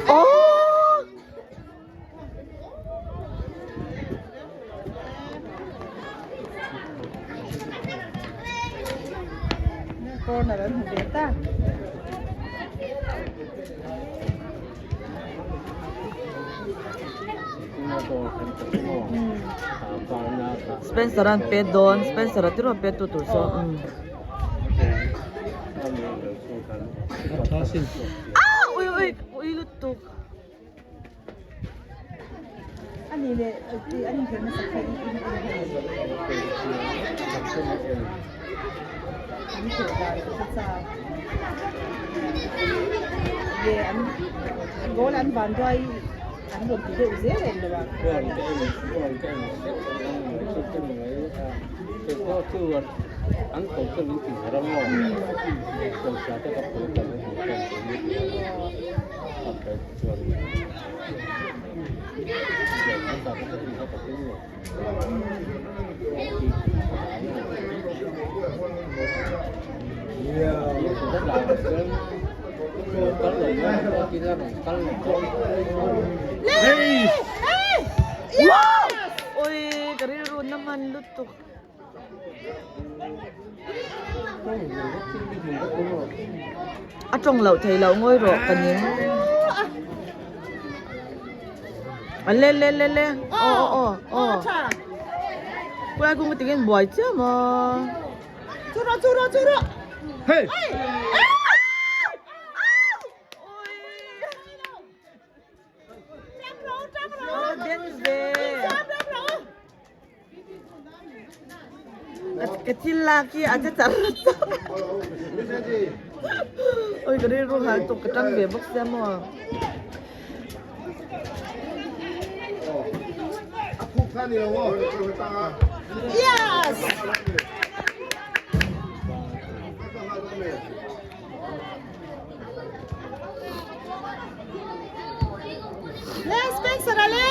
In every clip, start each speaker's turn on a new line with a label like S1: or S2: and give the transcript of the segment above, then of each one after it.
S1: Oh!
S2: Corner an hmu ve ta.
S1: Spencer an pet dawn Spencer a tiraw pet tu tur saw umm. Ah ui ui ui lutuk.
S2: Ani leh an inkhel hmasa kha in en An khelh dan ka hre chak. Ve an goal an van duai an rawn ti deuh zel em lo a.
S1: Oi ka rilru na hman lutuk. A tawng loh thei loh ngawi rawh ka ning. A le le le le aw aw aw aw Kulai kung tingin buai chiam a.
S2: Chura chura chura.
S3: Hey!
S1: Ka thil lak hi a che char char. Oi ka rilru hal tuk ka tang ve bawk sia maw.
S2: Yes! Le Spencer a le!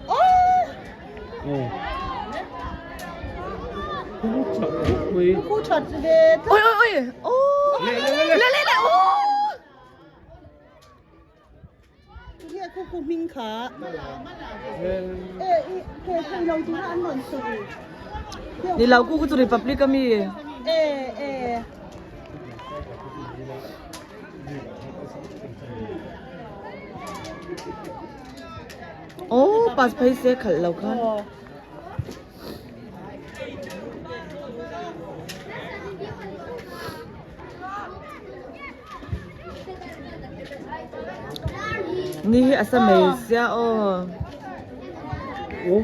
S2: Oh! Khu that ve
S1: Oi oi oi! Oh! Le le le le! Oh!
S2: Nge khu khu hming kha. E i ke thei lo tura an rawn sawi.
S1: Ni lo ku ku chu Republic ami.
S2: E e.
S1: Oh, pass phei se khalh lo khan.
S2: Oh.
S1: Ni hi a sa mai sia aw. Oh!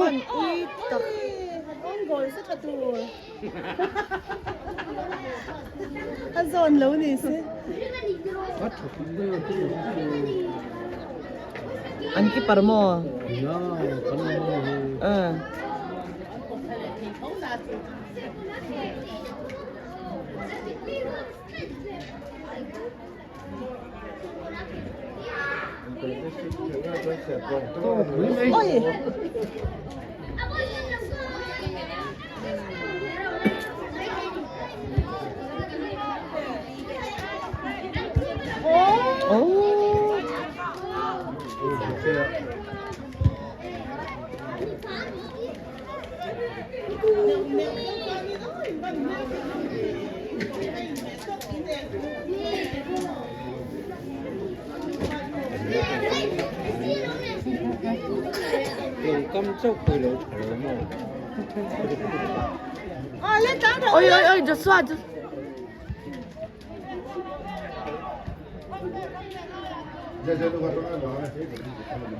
S1: An ui tak.
S2: Own goal se tha tur. A zawn lo ni se.
S1: An keeper maw? Eh.
S2: Oi!
S1: Oh! Oi oi oi Joshua Joshua.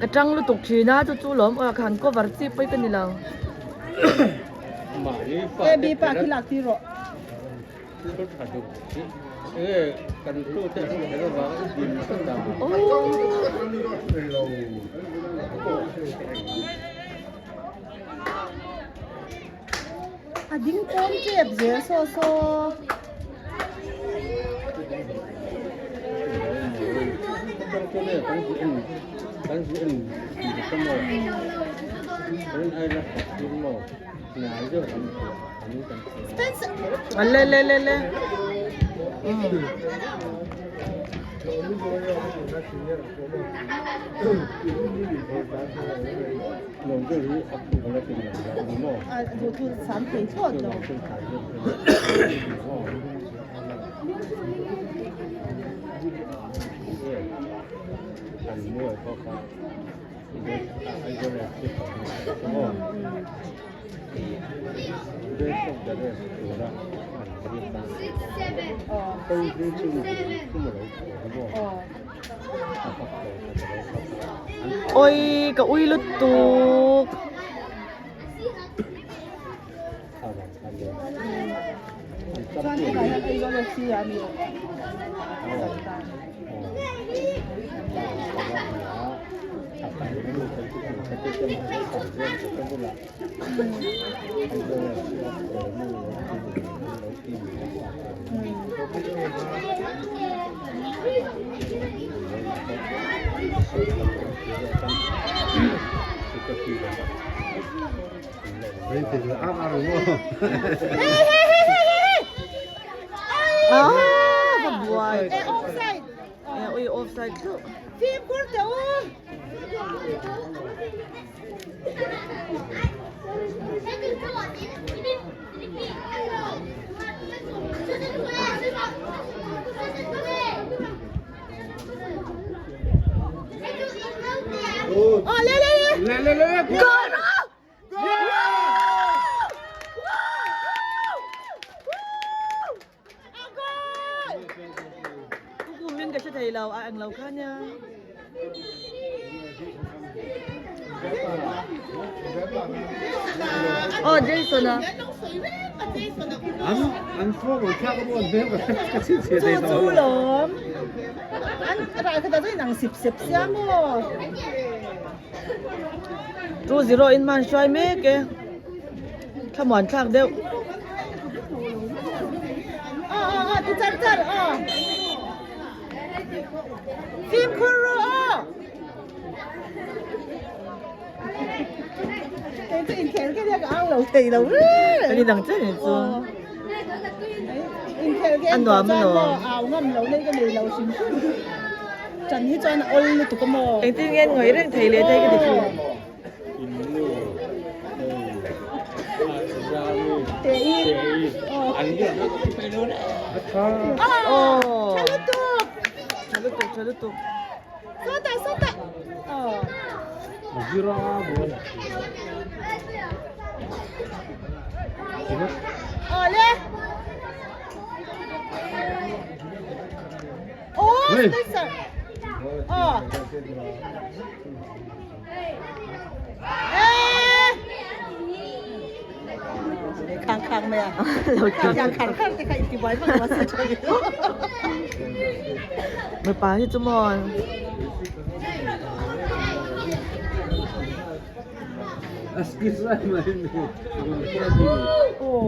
S1: Ka tang lutuk thin a chu chu lawm aw khan cover chi pawi ka ni lo.
S2: AB pa khi lak tir rawh. A ding pawm tep zel saw saw.
S1: Le le le le. Oi ka ui lutuk. Ah, ka buai. Eh, ui offside thlauh.
S2: Fimkhur teh u. Aw le le le.
S3: Le le le le.
S1: Goal! Kumin ka hre thei lo a eng lo kha nia. Oh Jason a.
S3: An an thua ko thla ko an hmel ka ka chin chia dei
S2: Chu chu lawm. An rai kha ta chu inang sip sep sia maw.
S1: 2-0 in man hruai mek e. Thlamuan thlak deuh.
S2: Aw aw aw ti char char aw. Fimkhur ru aw. Kei chu inkhel ke hian ka au lo thei lo re.
S1: Kan inang chen in chu.
S2: Inkhel ke
S1: A nuam
S2: chuan
S1: alawm.
S2: maw au ngam lo nei ka nei lo hrim hrim. Chan hi chuan a awl lutuk a maw.
S1: Engtin nge an ngawih reng thei leh thei ka ti thin.
S2: Aw. Tha lutuk.
S1: Tha lutuk tha lutuk.
S2: Sawtah sawtah. Aw. Aw le. Aw Spencer. Aw. Khang khang mai a.
S1: Lo
S2: Khang khang khang te kha inti buai vak lo a si thin.
S1: Mipa hi chu maw.
S2: Aw.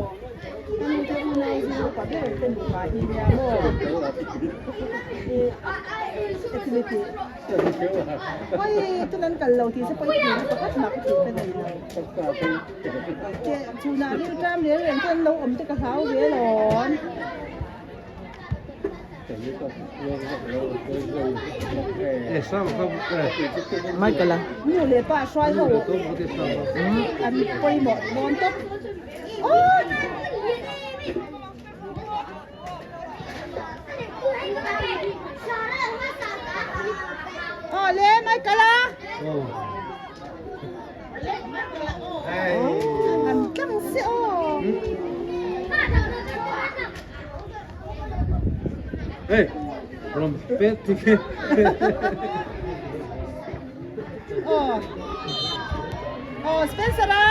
S2: Anu te unau zir upa ber te nupa hi nia maw. Activity. Oi, tunan kal lo tih se pawi thei na pakhat mah ka tih ka nei lo. Ke chhunah rilru ṭam reng reng te an lo awm te ka hlau ve alawm.
S1: Michael a.
S2: Nu leh pa hruai ho an pawimawh dawn tawp. Oi! Aw le Michael a. An tlang si aw.
S3: Hey.
S2: Aw. Aw, Spencer a.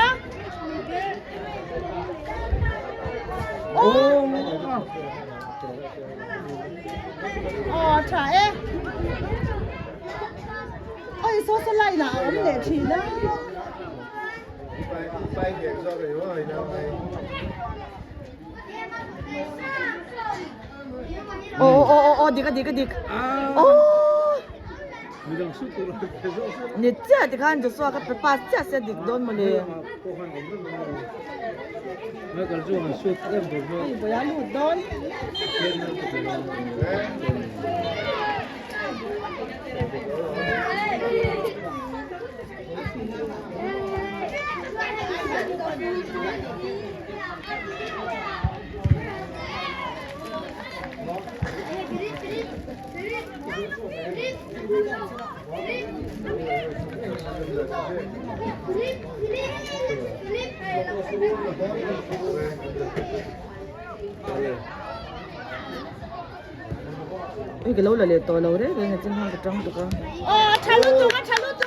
S2: Aw. Aw, tha e. Oi, saw saw line ah a awm leh thin a.
S1: Aw aw aw aw dik a dik a dik. Aw. Ni chiah tikhan Joshua ka pe pass chiah sia dik dawn mawle.
S2: Hei vawi a lut dawn.
S1: Hei ka lo la leh tawh lo reng reng a chin hang ka tang tuk a.
S2: Aw tha lutuk a tha lutuk.